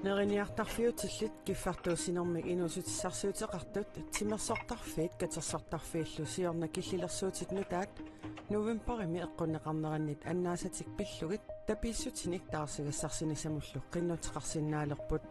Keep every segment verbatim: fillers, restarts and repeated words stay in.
Neriniartarfiutillit kiffartuussinermik inuussutissarsiuteqartut timersortarfiit katersortarfiillu siorna killilersuutit nutaat novembarimi eqqunneqarnerannit annaasatik pillugit tapiissutinik taarsigassarsinissamullu qinnuteqarsinnaalerput.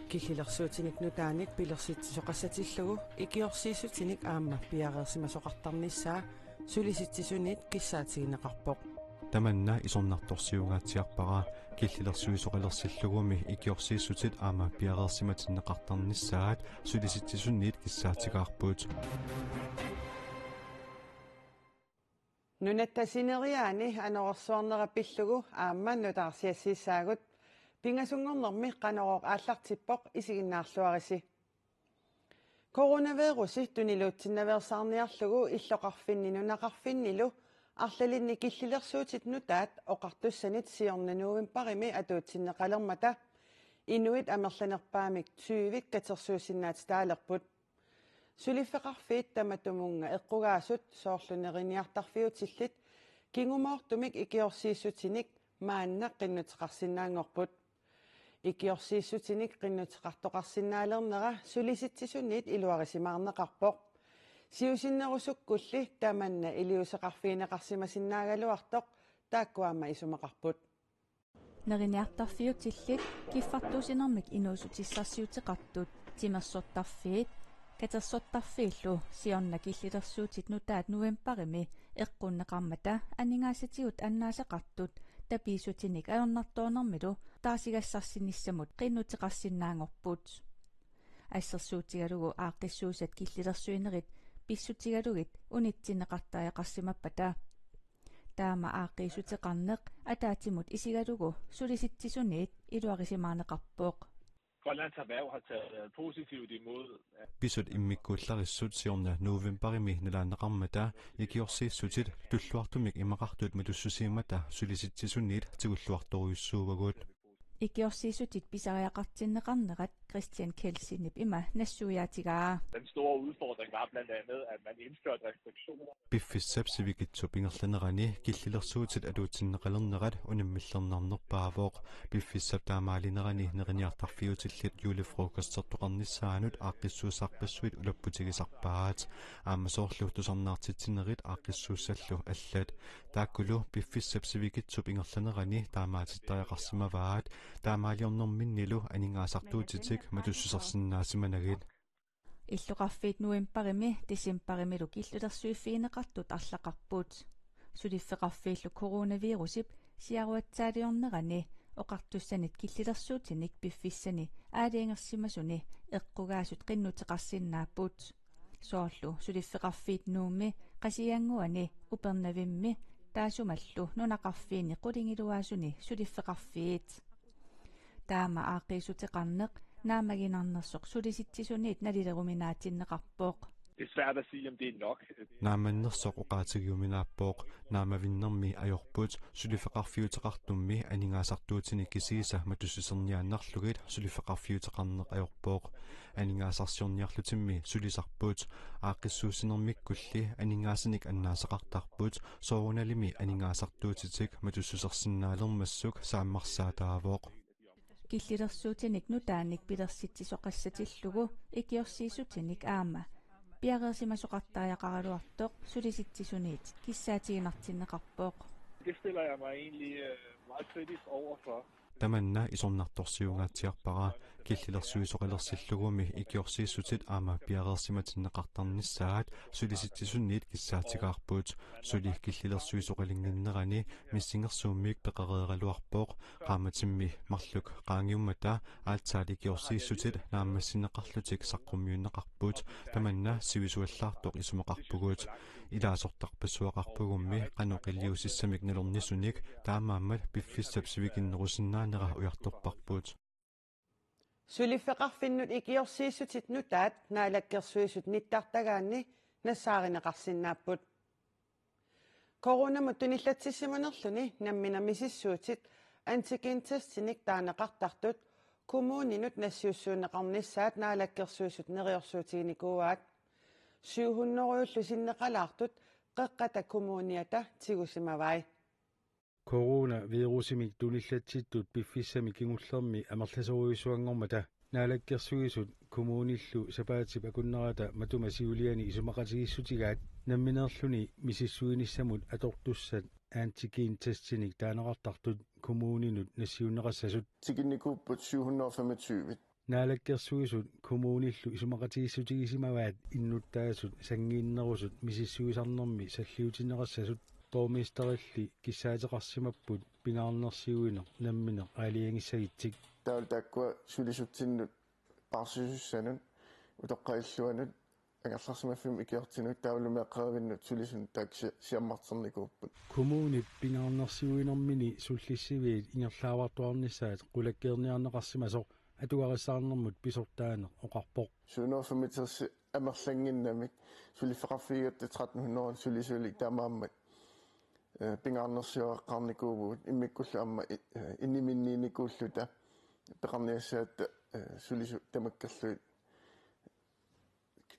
Killilersuutinik nutaanik pilersitsisoqassatillugu ikiorsiissutinik aamma piareersimasoqartarnissaa sulisitsisuniit kissaatigineqarpoq. Tamanna isornartorsiungaatsiarpara, killilersuisoqalersillugumi ikiorsiissutit aamma piareersimatinneqartarnissaat sulisitsisuniit kissaatigaarput. Nunatta sineriaani anorersuarnera pillugu aamma nutaarsiassiissaagut. Pingasunngornermi Qanorooq aallartippoq, isiginnaarluarisi. Coronavirusi tuniluutsinnaveersaarniarlugu illoqarfinni nunaqarfinnilu arlalinni killilersuutit nutaat oqartussanit siorna novembarimi atuutsinneqalermata inuit amerlanerpaamik tyvit katersuussinnaatitaalerput. Suliffeqarfiit tamatumunnga eqqugaasut soorlu neriniartarfiutillit kingumoortumik ikiorsiissutinik maanna qinnuteqarsinnaanngorput. Ikiorsiissutinik qinnuteqartoqarsinnaalernera sulisitsisuniit iluarisimaarneqarpoq. Siusinnerusukkulli tamanna iliuuseqarfigineqarsimasinnaagaluartoq taakku aamma isumaqarput. Neriniartarfiutillit kiffartuussinermik inuussutissarsiuteqartut timersortarfiit katersortarfiillu siorna killilersuutit nutaat novembarimi eqqunneqarmata aningaasatigut annaasaqartut tapiissutinik ajornartoornermilu taarsigassarsinissamut qinnuteqarsinnaanngorput. Assersuutigalugu aaqqissuussat killilersuinerit pissutigalugit unitsinneqartariaqarsimappata. Taama aaqqiissuteqarneq ataatsimut isigalugu sulisitsisuniit iluarisimaarneqarpoq. Grønlands Erhverv har taget positivt imod, at Pisut immikkuullarissut siorna novembarimi nalaanneqarmata ikiorsiissutit tulluartumik imaqartut matussusiimmata sulisitsisuniit tigulluartorujussuuagut. Ikiorsiissutit pisariaqartinneqarnerat Christian Kjeldsenip ima nassuiaatigaa. Den store udfordring var blandt andet, at man indførte restriktioner. Piffissap sivikitsup ingerlanerani killilersuutit atuutsinneqalernerat unammillernarnerpaavoq. Piffissap taamaalinerani neriniartarfiutillit julefrokostertoqarnissaanut aaqqissuussarpassuit ulapputigisarpaat. Aamma soorlu tusarnaartitsinerit aaqqissuussallu allat. Taakkulu piffissap sivikitsup ingerlanerani taamaatittariaqarsimavaat, taamaaliornerminnilu aningaasartuutitik matussusersinnaasimanagit. Illoqarfiit novembarimi decembarimilu killilersuiffigineqartut arlaqarput. Suliffeqarfiillu coronavirusip siaruatsaaliornerani oqartussanit killilersuutinik piffissani aalajangersimasuni eqqugaasut qinnuteqarsinnaapput. Soorlu suliffeqarfiit Nuummi, Qasigiannguani, Upernavimmi taassumalu nunaqarfiini qulingiluaasuni suliffeqarfiit. Taama aaqqiissuteqarneq naammaginarnersoq sulisitsisuniit nalileruminaatinneqarpoq. Det er svært at sige, om det er nok. Naammannersoq oqaatigiuminaappoq, naammavinnermi ajorput, suliffeqarfiuteqartummi aningaasartuutinik kisiisa matussuserniaannarlugit suliffeqarfiuteqarneq ajorpoq. Aningaasarsiorniarlutimmi sulisarput, aaqqissuussinermikkulli aningaasanik annaasaqartarput, soorunalimi aningaasartuutitik matussusersinnaalermassuk saammarsaataavoq. Killilersuutinik nutaanik pilersitsisoqassatillugu ikiorsiissutinik aamma piareersimasoqartariaqaraluartoq sulisitsisuniit kissaatiginartinneqarpoq. Det stiller jeg mig egentlig, øh, meget kritisk over for. Tamanna isornartorsiungaatsiarpara, killilersuisoqalersillugumi ikiorsiissutit aamma piareersimatinneqartarnissaat sulisitsisuniit kissaatigaarput. Suli killilersuisoqalinnginnerani missingersuummik peqareeraluarpoq, qaammatimmi marluk qaangiummata aatsaat ikiorsiissutit naammassineqarlutik saqqummiunneqarput, tamanna sivisuallaartoq isumaqarpugut. Ilaasortarpassuaqarpugummi qanoq iliuusissamik nalornisunik, taamaammat piffissap sivikinnerusinnaanera ujartorparput. Suliffeqarfinnut ikiorsiissutit nutaat Naalakkersuisut nittartagaanni nassaarineqarsinnaapput. Coronamut tunillatsissimanerluni nammineq misissuutit antigentestinik taaneqartartut kommuninut nassiussuunneqarnissaat Naalakkersuisut neriorsuutiginikuuaat. Syv hundredellu sinneqalaartut Qeqqata Kommuniata tigusimavai. Coronavirusimik tunillatsittut piffissami kingullermi amerlasoorujussuanngormata Naalakkersuisut kommunillu sapaatip akunnerata matuma siuliani isumaqatigiissutigaat nammineerluni misissuinissamut atortussat antigen-testinik taaneqartartut kommuninut nassiunneqassasut. Tikinnikuupput syv hundrede og femogtyve. Naalakkersuisut kommunillu isumaqatigiissutigisimavaat innuttaasut sanngiinnerusut misissuisarnermi salliutinneqassasut, borgmesterilli kissaateqarsimapput pingaarnersiuineq nammineq aalajangissagitsik. Taavalu taakkua sulisutsinnut paarsisussanut, utoqqaat illuanut, angerlarsimaffimmut ikiortinut taavalu meeqqerivinnut sulisunut taakku si-, siammarternikuupput. Kommunip pingaarnersiuinermini sullissiviit ingerlaavartuarnissaat qulakkeerniarneqarsimasoq atugarissaarnermut pisortaaneq oqarpoq. Syv hundrede og femogtres amerlannginnamik suliffeqarfigigatta tretten hundrede sulisulik taamaammat, eh, pingaarnersioqqaarnikuuvugut immikkullu aamma i-, eh, iniminniinnikuulluta peqarniassagatta, eh, sulisut tamakkerlugit,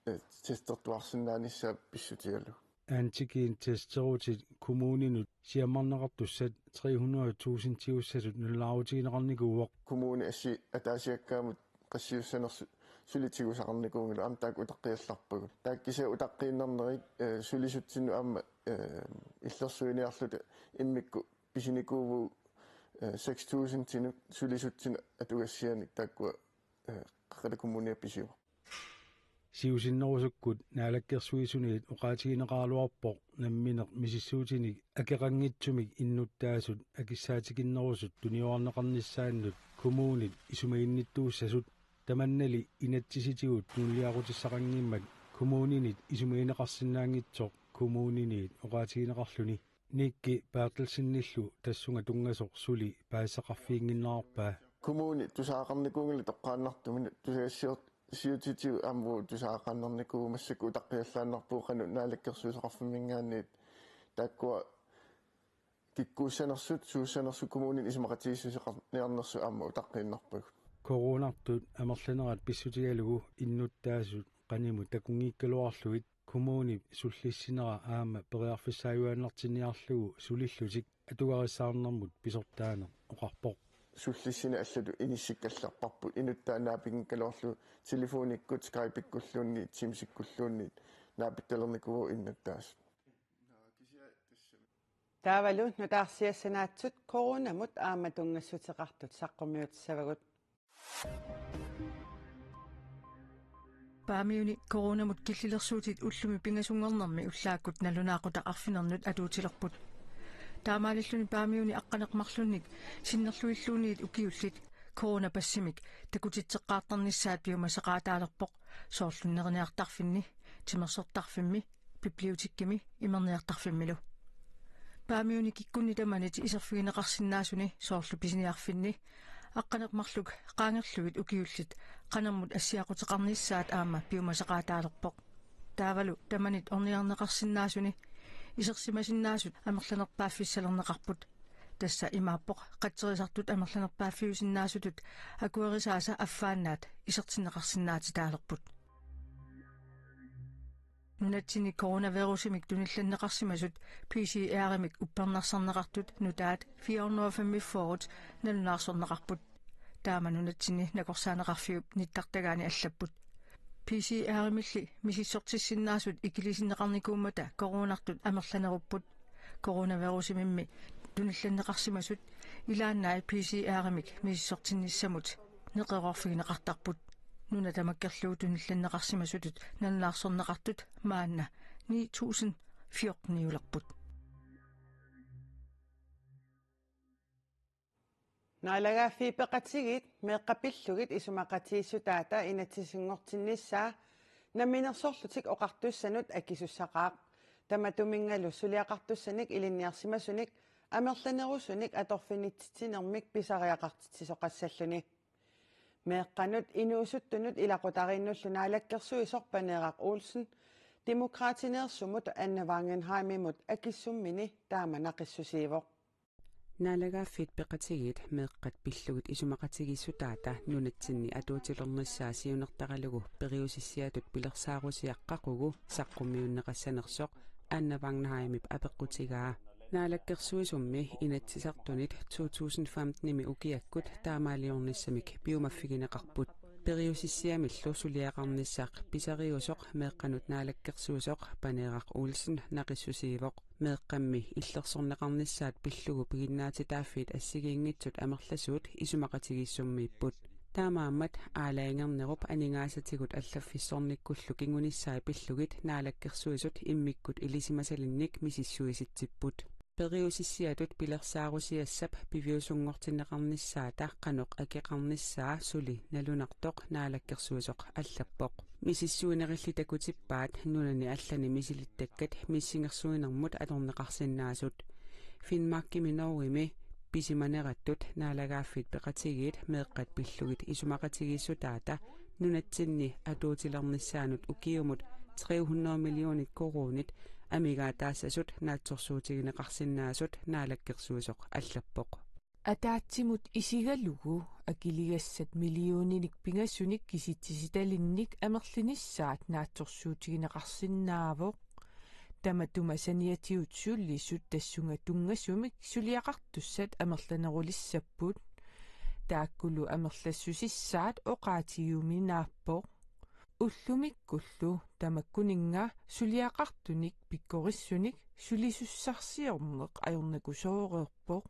eh, testertuarsinnaanissaat pissutigalugu. Antigen-testerutit kommuninut siammarneqartussat tre hundrede tusindiussasut nalunaarutigineqarnikuuvoq. Kommuni assi ataasiakkaamut qassiussanersoq suli tigusaqarnikuunngilagut aamma taakku utaqqiallarpagut. Taakku kisianni utaqqiinnarnerit, eh, sulisutsinnut aamma, eh, illersuiniarluta immikkut pisinikuuvugut, eh, seks tusindinut sulisutsinnut atugassianik taakkua, eh, Qaqata Kommunia pisivoq. Siusinnerusukkut Naalakkersuisuniit oqaatigineqaraluarpoq nammineq misissuutinik akeqanngitsumik innuttaasut akissaatikinnerusut tuniorarneqarnissaannut kommunit isumaginnittuussasut, tamannali inatsisitigut tunuliaqutissaqanngimmat kommuninit isumagineqarsinnaanngitsoq kommuniniit oqaatigineqarluni. Nikki Berthelsenillu tassunga tunngasoq suli paasisaqarfiginnginnerarpaa. Kommuni tusagaqarnikuunngilaq toqqaannartumik, tusagassior-, siutitigut aamma tusagaqaannarnikuuvoq, massakkut utaqqiallaannarpugut qanoq Naalakkersuisoqarfimminngaanniit taakkua kikkuussanersut, suussanersut kommuninut isumaqatigiissuseqarniarnersut aamma utaqqiinnarpagut. Coronartut amerlanerat pissutigalugu innuttaasut qanimut takunngikkaluarlugit kommunip sullissinera aamma periarfissaajuaannartinniarlugu sulillutik atugarissaarnermut pisortaaneq oqarpoq. Sullissineq allatut inissikkallarparput, inuttaat naapinngikkaluarlugu telefonikkut, Skypekkulluunniit, Teamsikkulluunniit naapittalernikuuvoq innuttaasut. Taavalu nutaarsiassanaatsut coronamut aamma tunngassuteqartut saqqummiutissavagut. Paamiuni coronamut killilersuutit ullumi pingasunngornermi ullaakkut nalunaaqutaq arfinernut atuutilerput. Taamaalilluni Paamiuni aqqaneq-marlunnik sinnerlugilluunniit ukiullit coronapassimik takutitseqqaartarnissaat piumasaqaataalerpoq, soorlu neriniartarfinni, timersortarfimmi, biblioteki-mi imerniartarfimmilu. Paamiuni kikkunni tamanit iserfigineqarsinnaasuni, soorlu pisiniarfinni, aqqaneq-marluk qaangerlugit ukiullit qanermut assiaquteqarnissaat aamma piumasaqaataalerpoq. Taavalu tamanit ornigarneqarsinnaasuni isersimasinnaasut amerlanerpaaffissalerneqarput. Tassa imaappoq qatserisartut amerlanerpaaffiusinnaasutut akuerisaasa affaannaat isertinneqarsinnaatitaalerput. Nunatsinni coronavirusimik tunillanneqarsimasut P C R-imik uppernarsarneqartut nutaat fire hundrede og femogfyrre nalunaarsorneqarput. Taama nunatsinni nakorsaaneqarfiup nittartagaani allapput. P C R-imilli misissortissinnaasut ikilisinneqarnikuummata coronartut amerlanerupput. Coronavirusimimmi tunillanneqarsimasut ilaannai P C R-imik misissortinnissamut neqeroorfigineqartarput. Nuna tamakkerlugu tunillanneqarsimasutut nalunaarsorneqartut maanna ni tusind fjorteniulerput. Naalagaaffiit Peqatigiit meeqqat pillugit isumaqatigiissutaata inatsisinngortinnissaa Namminersorlutik Oqartussanut akisussaqaaq. Tamatuminngalu suliaqartussanik ilinniarsimasunik amerlanerusunik atorfinitsitsinermik pisariaqartitsisoqassalluni. Meeqqanut inuusuttunut ilaqutariinnullu naalakkersuisoq Paneeraq Olsen Demokraatineersumut Anne Wangenheimimut akissummini taama naqissusiivoq. Naalagaaffiit Peqatigiit meeqqat pillugit isumaqatigiissutaata nunatsinni atuutilernissaa siunertaralugu periusissiatut pilersaarusiaq qaqugu saqqummiunneqassanersoq Anne Wangenheimip apeqqutigaa. Naalakkersuisummi Inatsisartunit to tusind femtenimi ukiakkut taamaaliornissamik piumaffigineqarput. Periusissiamillu suliaqarnissaq pisariusoq meeqqanut naalakkersuisoq Paneeraq Olsen naqissusiivoq. Meeqqammi illersorneqarnissaat pillugu piginnaatitaaffiit assigiinngitsut amerlasuut isumaqatigiissummiipput. Taamaammat aalajangernerup aningaasatigut allaffissornikkullu kingunissai pillugit naalakkersuisut immikkut ilisimasalinnik misissuisitsipput. Periusissiatut pilersaarusiassap piviusunngortinneqarnissaata qanoq akeqarnissaa suli nalunartoq naalakkersuisoq allappoq. Misissuinerilli takutippaat nunani allani misilittakkat missingersuinermut atorneqarsinnaasut. Finnmarkimi Norgemi pisimanerattut naalagaaffiit peqatigiit meeqqat pillugit isumaqatigiissutaata nunatsinni atuutilernissaanut ukiumut tre hundrede millionit koruunit amigaataassasut naatsorsuutigineqarsinnaasut naalakkersuisoq allappoq. Ataatsimut isigalugu akiligassat millioninik pingasunik kisitsisitalinnik amerlinissaat naatsorsuutigineqarsinnaavoq. Tamatuma saniatigut sulisut tassunga tunngasumik suliaqartussat amerlanerulissapput. Taakkulu amerlassusissaat oqaatigiuminaappoq. Ullumikkullu tamakkuninnga suliaqartunik pikkorissunik sulisussarsiorneq ajornakusooreerpoq.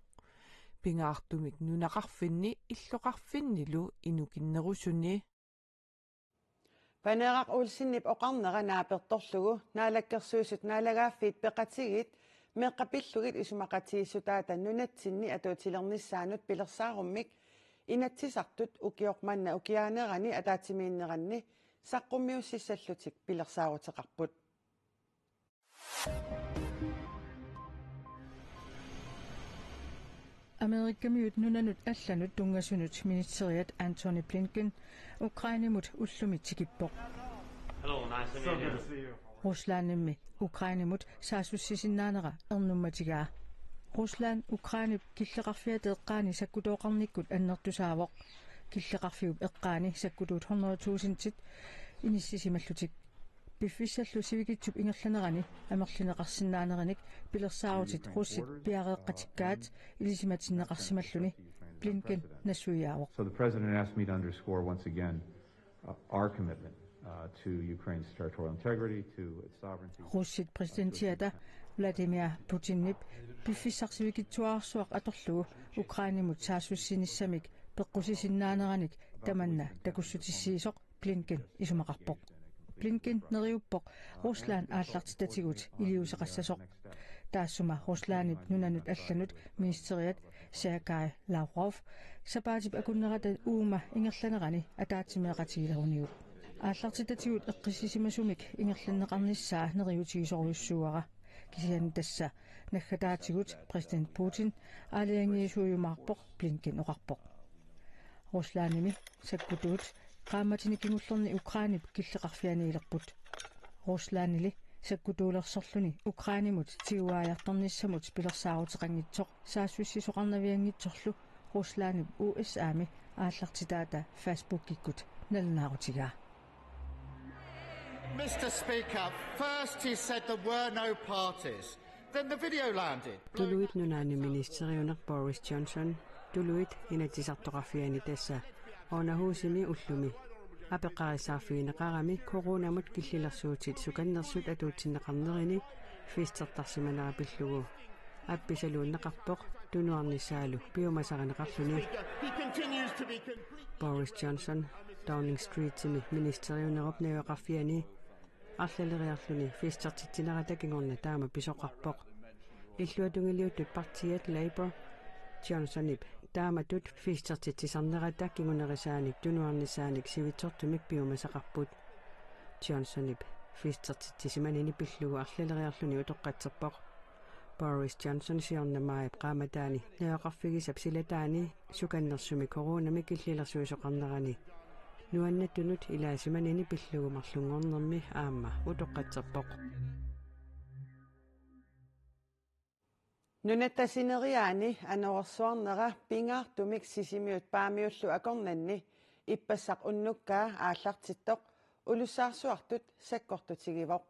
Pingaartumik nunaqarfinni illoqarfinnilu inukinnerusuni. Paneeraq Olsenip oqarnera naapertorlugu naalakkersuisut naalagaaffiit peqatigiit meeqqat pillugit isumaqatigiissutaata nunatsinni atuutilernissaanut pilersaarummik Inatsisartut ukioq manna ukiaanerani ataatsimiinneranni saqqummiussissallutik pilersaaruteqarput. Amerikamiut nunanut allanut tunngasunut ministeriat Antony Blinken Ukrainemut ullumi tikippoq. Hello, nice to meet you. Ruslandimmi Ukrainemut saassussisinnaanera ernummatigaa. Rusland Ukrainep killeqarfiata eqqaani sakkutooqarnikkut annertusaavoq. Killeqarfiup eqqaani sakkutuut hundrede tusindit inissisimallutik. Piffissallu sivikitsup ingerlanerani amerlineqarsinnaaneranik pilersaarutit russit piareeqqatikkaat ilisimatinneqarsimalluni Blinken nassuiaavoq. So the president asked me to underscore once again, uh, our commitment, uh, to Ukraine's territorial integrity, to its sovereignty. Russit præsidentiata Vladimir Putinip piffissaq sivikitsuararsuaq atorlugu Ukrainemut saassussinissamik peqqusisinnaaneranik tamanna takussutissiisoq Blinken isumaqarpoq. Blinken neriuppoq Rusland aallartitatigut iliuuseqassasoq. Taassuma Ruslandip nunanut allanut ministeriat Sergej Lavrov sapaatip akunnerata uuma ingerlanerani ataatsimeeqatigileruniuk. Aallartitatigut eqqissisimasumik ingerlanneqarnissaa neriuutigisorujussuuara. Kisianni tassa naggataatigut præsident Putin aalajangiisuujumaarpoq, Blinken oqarpoq. Ruslandimi sakkutuut qaammatini kingullerni Ukrainep killeqarfianiilerput. Ruslandili sakkutuulersorluni Ukrainemut tiguaajartornissamut pilersaaruteqanngitsoq saassussisoqarnavianngitsorlu Ruslandip U S A-mi aallartitaata Facebookikkut nalunaarutigaa. Mister Speaker, first he said there were no parties. Then the video landed. Tuluit Nunaanni ministeriuneq Boris Johnson, Tuluit Inatsisartoqarfiani tassa Underhusimi ullumi apeqqarissaarfigineqarami coronamut killilersuutit sukannersut atuutsinneqarnerini festertarsimanera pillugu appisaluunneqarpoq tunuarnissaalu piumasarineqarluni. He continues to be completely Boris Johnson Downing Streetimi ministeriunerup najugaqarfiani arlaleriarluni festertitsinerata kingorna taama pisoqarpoq. Illuatungiliuttut partiiat Labour Johnsonip taamatut festertitsisarnerata kingunerisaanik tunuarnissaanik sivitsortumik piumasaqarput. Johnsonip festertitsisimanini pillugu arlaleriarluni utoqqatserpoq. Boris Johnson siorna maajip qaammataani najugaqarfigisap silataani sukannersumi coronami killilersuisoqarnerani nuannatunut ilaasimanini pillugu marlunngornermi aamma utoqqatserpoq. Nunatta sineriaani anorersuarnera pingaartumik Sisimiut Paamiullu akornanni ippassaq unnukkaa aallartittoq Ulussaarsuartut sakkortutigivoq.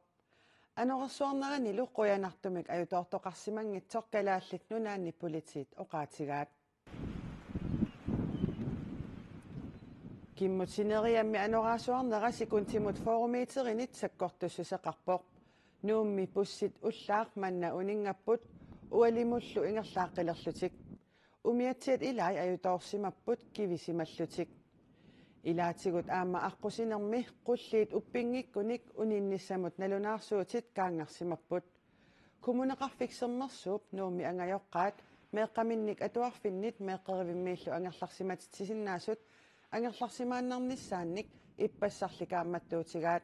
Anorersuarneranilu qujanartumik ajutoortoqarsimanngitsoq Kalaallit Nunaanni Politiit oqaatigaat. Kimmut sineriammi anorersuarnera sekundimut fyrre meterinit sakkortussuseqarpoq. Nuummi bussit ullaaq manna uninngapput ualimullu ingerlaaqqilerlutik. Umiatsiat ilai ajutoorsimapput kivisimallutik. Ilaatigut aamma aqqusinermi qulliit uppinngikkunik uninnissamut nalunaarsuutit kaanngarsimapput. Kommuneqarfik Sermersuup Nuummi angajoqqaat meeqqaminnik atuarfinnit meeqqerivimmiillu angerlarsimatitsisinnaasut angerlarsimaannarnissaannik ippassarli kaammattuutigaat.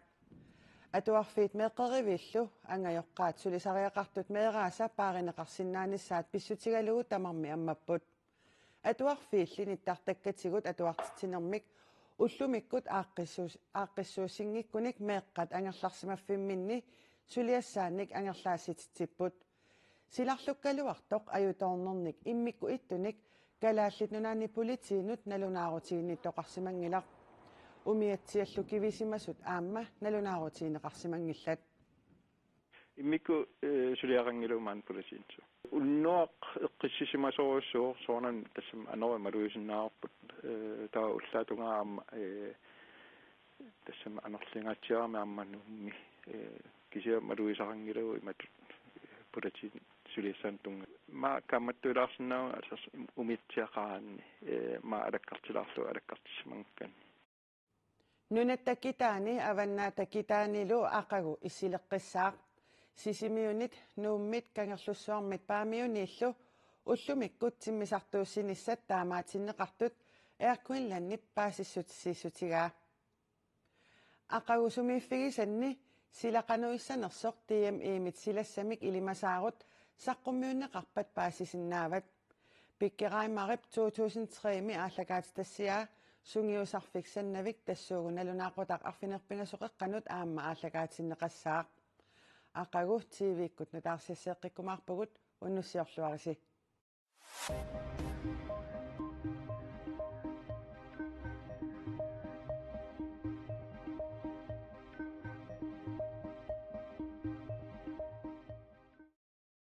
Atuarfiit meeqqeriviillu angajoqqaat sulisariaqartut meeraasa paarineqarsinnaanissaat pissutigalugu tamarmi ammapput. Atuarfiilli nittartakkatigut atuartitsinermik ullumikkut aaqqissuus-, aaqqissuussinngikkunik meeqqat angerlarsimaffimminni suliassaannik angerlaassititsipput. Silarlukkaluartoq ajutoornernik immikkut ittunik Kalaallit Nunaanni Politiinut nalunaarutiginnittoqarsimanngilaq. Umiatsiallu kivisimasut aamma nalunaarutigineqarsimanngillat. Immikkut, eh, suliaqanngilagut maani politiinut. Unnuaq eqqissisimasorujussuuvoq soorunami tassami anorit malugisinnaasarput, eh, taava ullaap tungaa aamma, eh, tassami anorlinngatsiarami aamma Nuummi, eh, kisianni malugisaqanngilagut imatut, eh, politiinut suliassaanut tunngatillugu. Maani kaammattuilaarsinnaavugut assersuut umiatsiaqaraanni, eh, maani alakkartilaarlugu alakkartissimanngikkami. Nunatta kitaani Avannaata kitaanilu aqagu issileqqissaaq. Sisimiunit, Nuummit, Kangerlussuarmit Paamiuniillu ullumikkut timmisartuussinissat taamaatinneqartut Air Greenlandip paasissutissiissutigaa. Aqagu sumiiffigisanni sila qanuissanersoq D M I-mit silassamik ilimasaarut saqqummiunneqarpat paasisinnaavat. Pikki Reimarip to tusind tre-mi aallakaatitassiaa sungiusarfik Sannavik tassuugu nalunaaqutaq arfineq-pingasoqeqqanut aamma aallakaatinneqassaaq. Aqagu T V-kkut nutaarsiasseeqqikkumaarpugut, unnussiorluarisi.